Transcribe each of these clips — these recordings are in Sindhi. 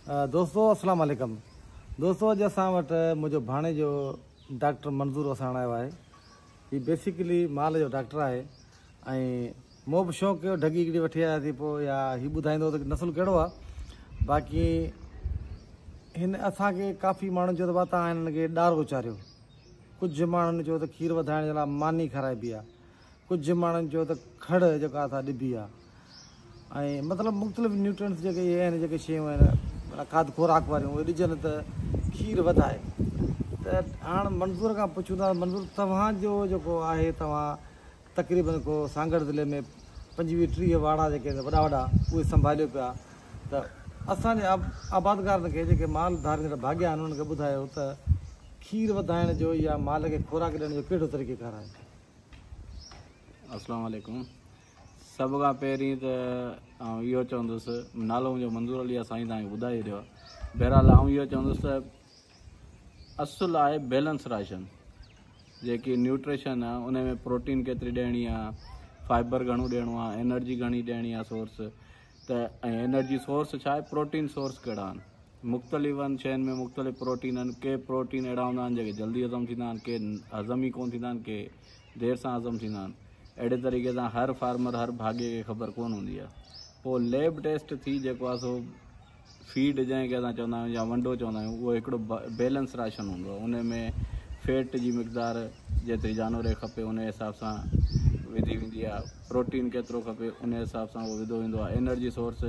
دوستو السلام عليڪم دوستو اڄ اسان وٽ منهنجو ڀاڻيجو ڊاڪٽر منظور وساڻ آيو آهي. هي بيسيڪلي مال جو ڊاڪٽر آهي ۽ مون به شوق ڪيو ڍڳي هڪڙي وٺي آياسين پوء يا هي ٻڌائيندو ته نسل ڪهڙو آهي باقي هن اسان کي ڪافي ماڻهن چيو ته با توهان هنن کي ڏارو چاريو، ڪجهه ماڻهن چيو ته کير وڌائڻ جي لاء ماني کارائبي آهي، ڪجهه ماڻهن چيو ته کڙ جيڪا سا ڏبي آهي ۽ مطلب مختلف نيوٽرينٽس جيڪي اهي آهن جيڪي شيون آهن معنيٰ کاڌ خوراڪ واريون اهي ڏجن ته کير وڌائي. ته هاڻ منظور کان پڇون ٿا منظور توهان جو جيڪو آهي توهان تقريبن ڪو سانگهڙ ضلعي ۾ 25 30 واڙا جيڪي آهن وڏا وڏا اهي سنڀاليو پيا ته اسان جي آبادگارن کي جيڪي مال ڌاريندڙ ڀاڳيا آهن انهن کي ٻڌايو ته کير وڌائڻ جو يا مال کي خوراڪ ڏيڻ جو ڪهڙو طريقيڪار آهي. السلام عليڪم سڀ کان پهرين ته آئون اهو چوندس نالو منهنجو منظور علي آهي سائين توهان کي ٻڌائي ڇڏيو آهي بهرحال آئون اهو چوندس ته اصل آهي بيلنس راشن جيڪي نيوٽريشن آهي ان ۾ پروٽين ڪيتري ڏيڻي آهي فائبر گهڻو ڏيڻو آهي انرجي گهڻي ڏيڻي آهي سورس ته ۽ انرجي سورس ڇا آهي پروٽين سورس ڪهڙا آهن مختلف آهن شين ۾ مختلف پروٽين آهن ڪي پروٽين اهڙا هوندا آهن جيڪي جلدي هضم ٿيندا آهن ڪي هضم ئي ڪونه ٿيندا آهن ڪي دير سان هضم ٿيندا آهن اهڙي طريقي سان هر فارمر هر ڀاڳي کي خبر ڪونه هوندي آهي پوء ليب ٽيسٽ ٿي جيڪو آهي سو فيڊ جنهن کي اسان چوندا آهيون يا ونڊو چوندا آهيون اهو هڪڙو بيلنس راشن هوندو آهي ان ۾ فيٽ جي مقدار جيتري جانور کي کپي ان حساب سان وڌي ويندي آهي پروٽين ڪيترو کپي ان حساب سان اهو وڌو ويندو آهي انرجي سورس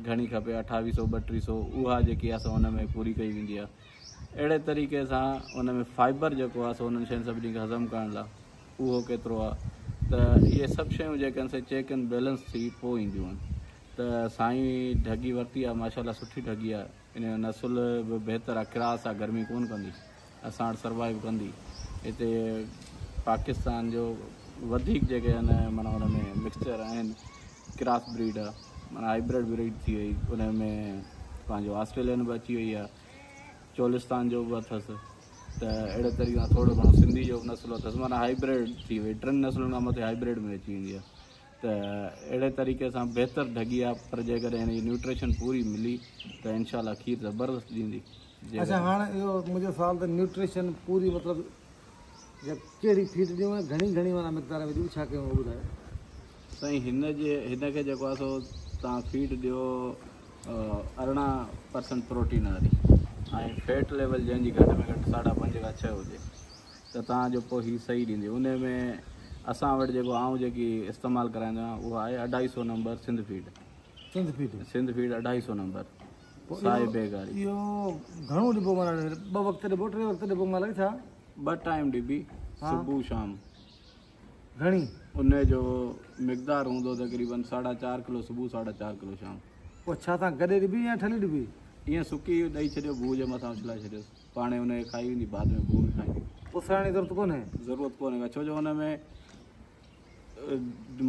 گهڻي کپي اٺاويهه سو 32 سو اها جيڪي آهي سو ان ۾ پوري ڪئي ويندي آهي اهڙي طريقي سان ان ۾ فائبر جيڪو آهي سو انهن شين سڀني کي هضم ڪرڻ لاء اهو ڪيترو آهي ته اهي سڀ شيون جيڪي آهن سي چيڪ اينڊ بيلنس ٿي پوء اينديون آهن ته سائين ڍڳي ورتي آ ماشاءالله سٺي ڍڳي آ ان جو نسل به بهتر آ ڪراس آ گرمي ڪون ڪندي اسان وٽ سروائيو ڪندي هتي پاڪستان جو وڌيڪ جيڪي آهن معنيٰ ان ۾ مڪسچر آهن ڪراس بريڊ آ معنيٰ هائبرڊ بريڊ ٿي وئي ان ۾ پنهنجو آسٽريلين به اچي وئي آ چولستان جو به اٿس ته اهڙي طريقي سان ٿورو گهڻو سنڌي جو به نسل اٿس معنيٰ هائبرڊ ٿي وئي ٽن نسلن کان مٿي هائبرڊ ۾ اچي ويندي آ ته اهڙي طريقي سان بهتر ڍڳي آ پر جيڪڏهن هن جي نيوٽريشن پوري ملي ته انشاء الله کير زبردست ڏيندي. اڇا هاڻ اهو منهنجو سوال ته نيوٽريشن پوري مطلب يا ڪهڙي فيڊ ڏيون ۽ گهڻي گهڻي معنيٰ مقدار ۾ ڏيون ڇا ڪيون اهو ٻڌايو. سائين هن جي هن کي جيڪو آ سو توهان فيڊ ڏيو 18% پروٽين واري ۽ فيٽ ليول جنهن جي گهٽ ۾ گهٽ ساڍا پنج کان ڇهه هجي. ته توهان جو پوء هي صحيح ڏيندي. انهي ۾ اسان وٽ جيڪو آئون جيڪي استعمال ڪرائيندو آهيان اها آهي اڍائي سو number Sindh feed. Sindh feed. Sindh feed اڍائي سو نمبر سائي بيگ واري. اهو گهڻو ڏبو معنيٰ ٻه وقت ڏبو ٽي وقت ڏبو مالڪ ڇا؟ ٻه ٽائيم ڏبي صبح شام. گهڻي؟ انهي جو مقدار هوندو تقريبن ساڍا چار ڪلو صبح ساڍا چار ڪلو شام. پوء ڇا سان گڏي ڏبي يا ٺلهي ڏبي؟ ايئن سڪي ڏئي ڇڏيو بوء جي مٿان اڇلائي ڇڏيوس. پاڻي ان کي کائي ويندي بعد ۾ بوء به کائيندي. پسائڻ جي ضرورت ڪونهي. ضرورت ڪونهي ڪا ڇو جو ان ۾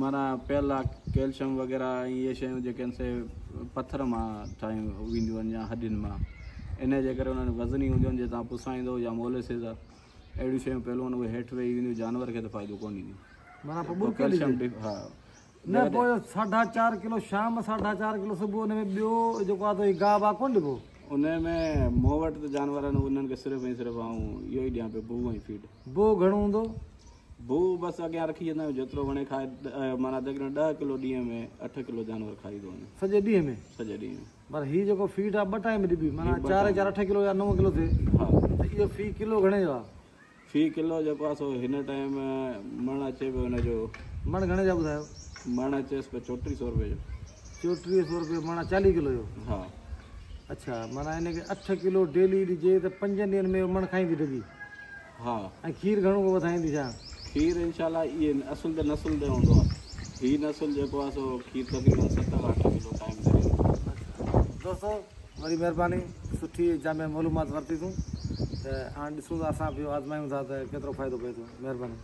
معنيٰ پيل آ ڪيلشم وغيره ۽ اهي شيون جيڪي آهن سي پٿر مان ٺاهيون وينديون آهن يا هڏين مان ان جي ڪري انهن وزني هونديون آهن جي توهان پسائيندو يا موليسز آ اهڙيون شيون پيل هونديون اهي هيٺ ويهي وينديون جانور کي ته فائدو ڪونه ڏينديون. معنيٰ پوء ٻرڪي ڏجي. ها نه پوء ساڍا چار ڪلو شام ساڍا چار ڪلو صبح ان ۾ ٻيو جيڪو آ هي گاهه باهه ڪونه ڏبو. ان ۾ مون وٽ ته جانور آهن انهن کي صرف ۽ صرف آئون اهو ئي ڏيان پيو بوء ۽ فيڊ. بوء گهڻو هوندو؟ بوء بس اڳيان رکي ڇڏيندا آهيون جيترو وڻي کائي معنيٰ تقريبن 10 ڪلو ڏينهن ۾ 8 ڪلو جانور کائي ٿو وڃي. سڄي ڏينهن ۾؟ سڄي ڏينهن ۾. پر هي جيڪو فيڊ آ ٻه ٽائيم ڏبي معنيٰ چار ۽ چار 8 ڪلو يا 9 ڪلو ٿئي. ها. ته اهو في ڪلو گهڻي جو آ؟ في ڪلو جيڪو آهي سو هن ٽائيم مڻ اچي پيو هن جو. مڻ گهڻي جا ٻڌايو؟ مڻ اچيس پيو 34 سو روپيه جو. 34 سو روپيه مڻ 40 ڪلو جو؟ ها. اڇا معنيٰ هن کي 8 ڪلو ڊيلي ڏجي ته 5 ڏينهن ۾ مڻ کائيندي ڍڳي؟ ها. ۽ کير گهڻو ڪو وڌائيندي ڇا؟ کير انشاء الله اهي اصل ته نسل تي هوندو آهي. هي نسل جيڪو آهي سو کير تقريبن 7 کان 8 ڪلو ٽائيم تي ڏيندو. اڇا دوستو وڏي مهرباني سٺي جامع معلومات ورتي سون ته هاڻ ڏسون ٿا اسان به آزمايون ٿا ته ڪيترو فائدو پئي ٿو مهرباني.